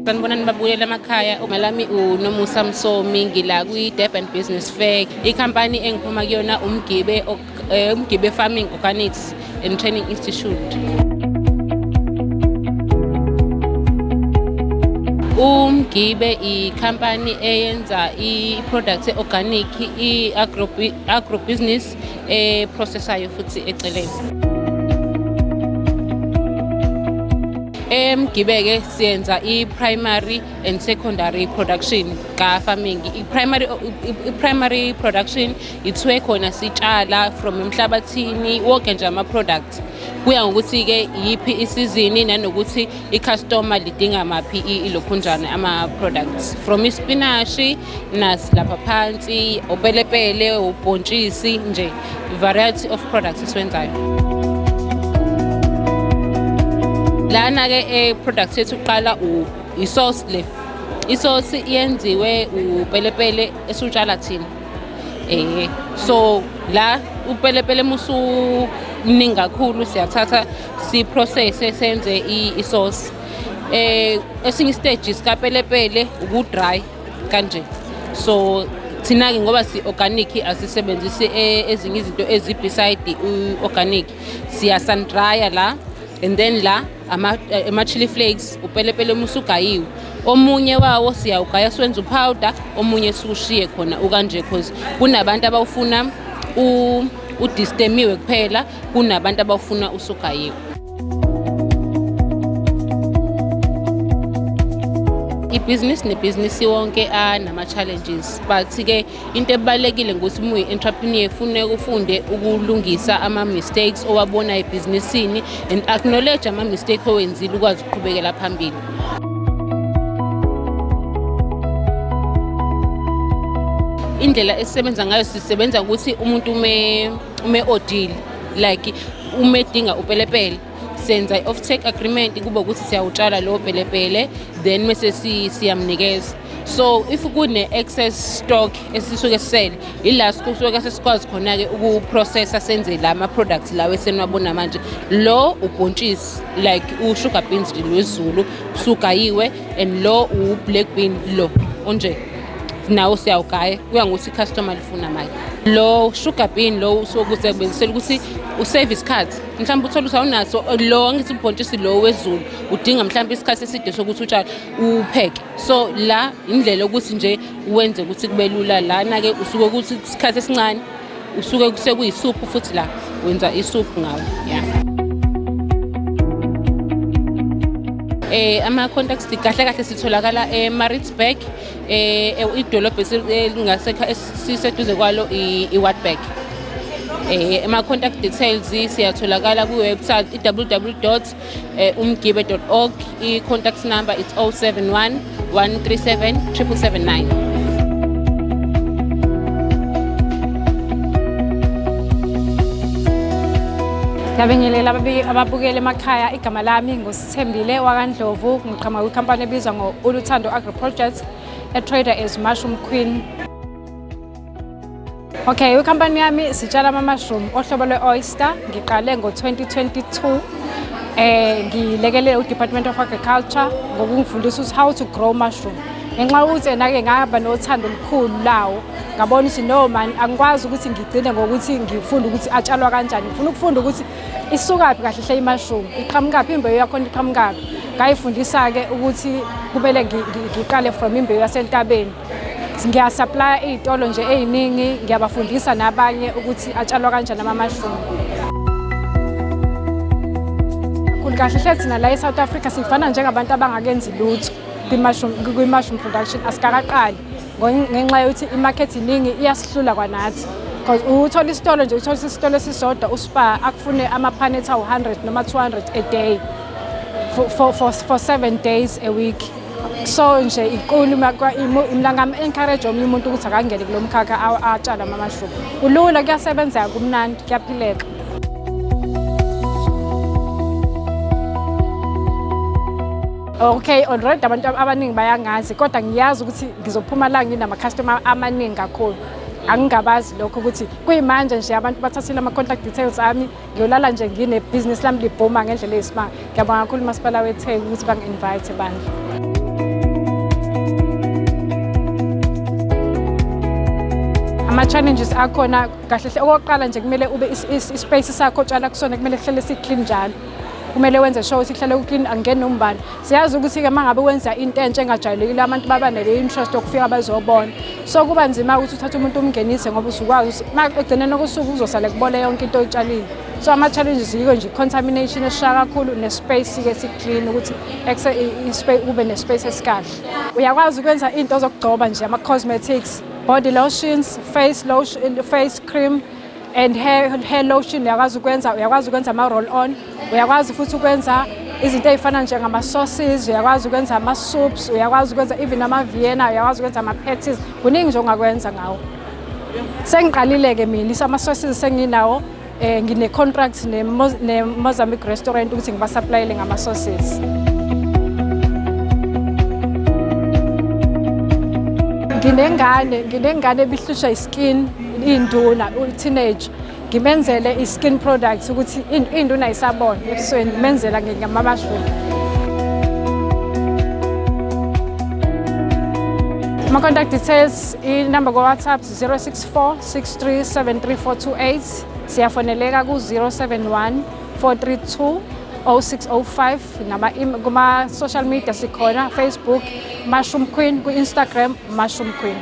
Sanibonani babuyela emakhaya. Malami uNomusa Msomi, ngila kwi-Durban Business Fair. Ikhampani engiphuma kuyona Umgibe, Umgibe Farming Organics and Training Institute. Umgibe ikhampani eyenza i-product e-organic, i-agro business eprocessayo futhi eceleni. Emgibe-ke siyenza i-primary and secondary production ka-farming. I-primary production ithiwe khona sitshala from emhlabathini wonke nje ama-product, kuya ngokuthi-ke iyiphi isizini nanokuthi i-customer lidinga maphi ilokhunjana ama-products, from ispinashi nasi lapha phansi, opelepele, ubhontshisi nje, variety of products esiwenzayo lana-ke. E-product yethu kuqala i-sauce le. I-sauce yenziwe upelepele esiwutshala thina. So la upelepele musuningi kakhulu, siyathatha siprocesse senze i-sauce. Esinye istage sikapelepele uku-dry kanje. So thina-ke ngoba si-organic, asisebenzisi ezinye izinto ezi-beside i-organic, siya-sun drya la and then la ama-chili flakes, upelepele musugayiwe. Omunye wawo siyawugaya siwenza upowder, omunye siwushiye khona ukanje, cause kunabantu abawufuna udestemiwe kuphela, kunabantu abawufuna usugayiwe. Ibhizinisi nebhizinisi wonke anama-challenges, but-ke into ebalulekile ngokuthi uma uyi-entrepreneur funeka ufunde ukulungisa ama-mistakes owabona ebhizinisini and acknowledge ama-mistake owenzile, ukwazi ukuqhubekela phambili. Indlela esisebenza ngayo, sisebenza ukuthi umuntu ume odile, like uma edinga upelepele, senza i-off take agreement, kube ukuthi siyawutshala lowo pelepele, then mase siyamnikeza. So if kune-excess stock esisuke sisele, ila kusuke sesikwazi khona-ke ukuprocessa senze la ma-products lawo eseniwabona manje. Lo ubhontshisi, like u-sugar beans nje lwesiZulu usugayiwe, and lo u-black bean lo onje nawo siyawugaya, kuya ngokuthi i-customer lifuna mali. Lo sugar bean lo usuke usebenzisela ukuthi usave isikhathi, mhlawumbe uthole ukuthi awunaso lo, angithi ubhontshisi lo wezulu udinga mhlawumbe isikhathi eside sokuthi utshale, upheke. So la indlela yokuthi nje wenze ukuthi kube lula. Lana-ke usuke ukuthi isikhathi esincane usuke sekuyisuphu futhi, la wenza isuphu ngawo, yeah. Ama-contacts, kahle kahle sitholakala eMaritzburg, idolobha elingasekha esiseduze kwalo i-Wartburg. Ama-contact details, siyatholakala kwi-website i-www.umgibe.org. I-contact number, it's 071 137 7779. Ngiyabingelela ababukeli emakhaya. Igama lami nguSithembile wakaNdlovu, ngiqhamuka kwikhampani ebizwa ngo-Uluthando Agri Project, e-trader as Mushroom Queen. Okay, ikhampani yami sitshala ama-mushroom ohlobo lwe-oyster. Ngiqale ngo-2022. Ngilekelele u-Department of Agriculture ngokungifundisa ukuthi how to grow mushroom. Ngenxa yokuthi ena-ke ngaba nothando olukhulu lawo, ngabona ukuthi no man, angikwazi ukuthi ngigcine ngokuthi ngifunde ukuthi atshalwa kanjani. Ngifuna ukufunda ukuthi isukaphi kahle hle i-mushroom, iqhamukaphi imbewu yakhona, iqhamukaphi. Ngayifundisa-ke ukuthi kumele ngiqale from imbewu yasentabeni. Ngiyasuplya iy'tolo nje ey'ningi, ngiyabafundisa nabanye ukuthi atshalwa kanjani ama-mushroom. Kakhulu kahle hle thina la e-South Africa sifana njengabantu abangakenzi lutho kwi-mushroom production, asikakaqali ngenxa yokuthi imarket iningi, iyasihlula kwanathi. Because uthola isitolo nje, uthola isitolo esisodwa uSpar akufune ama-punnet awu-100 noma 200 a day for 7 days a week. So nje inkulu mina, ngam-encourage omunye umuntu ukuthi akangene kulo mkhakha, atshale ama-mushroom. Kulula, kuyasebenzeka, kumnandi, kuyaphileka. Okay, already abantu abaningi bayangazi, kodwa ngiyazi ukuthi ngizophuma la nginama-customer amaningi kakhulu. Angingabazi lokho ukuthi kuyimanje nje abantu bathathile ama-contact details ami, ngiyolala nje nginebhizinisi lami libhuma ngendlela eyisimanga. Ngiyabonga kakhulu umasipala weTheku ukuthi bangi-invite bandla. Ama-challenges akhona kahle hle, okokuqala nje kumele ube ispace sakho otshala kusona kumele kuhlale si-clean njalo. Kumele wenze sure ukuthi kuhlale ku-clean, akungeni nombani. Siyazi ukuthi-ke uma ngabe wenza into entsha engajwayelekile, abantu baba nale-interest yokufika bezobona. So kuba nzima ukuthi uthathe umuntu umngenise, ngoba usukwazi ukuthi ma ekugcineni kosuku uzosale kubole yonke into oyitshalile. So ama-challenges yiko nje i-contamination eshaya kakhulu, ne-space-ke si-clean, ukuthi kube ne-space esikahle. Uyakwazi ukwenza into zokugcoba nje, ama-cosmetics, body lotions, face lotion, face cream and hair lotion. Uyakwazi ukwenza ama-roll on, uyakwazi futhi ukwenza izinto ey'fana njengama-sauces, uyakwazi ukwenza ama-soups, uyakwazi ukwenza even ama-vienna, uyakwazi ukwenza ama-patties. Kuningi nje ongakwenza ngawo. Sengiqalile-ke mina ama-sauces senginawo, ngine-contract ne-Mozambique restaurant ukuthi ngibasuplayele ngama-sauces. Nginengane ebihlushwa i-skin, induna, u-teenage. Ngimenzele i-skin products ukuthi induna isabona ebusweni, ngimenzela ngama-mushroom. Ama-contact details, inamba ko-WhatsApp 064 6373428. Siyafoneleka ku-071 432 0605. Nama kuma-social media sikhona, Facebook Mushroom Queen, ku-Instagram Mushroom Queen.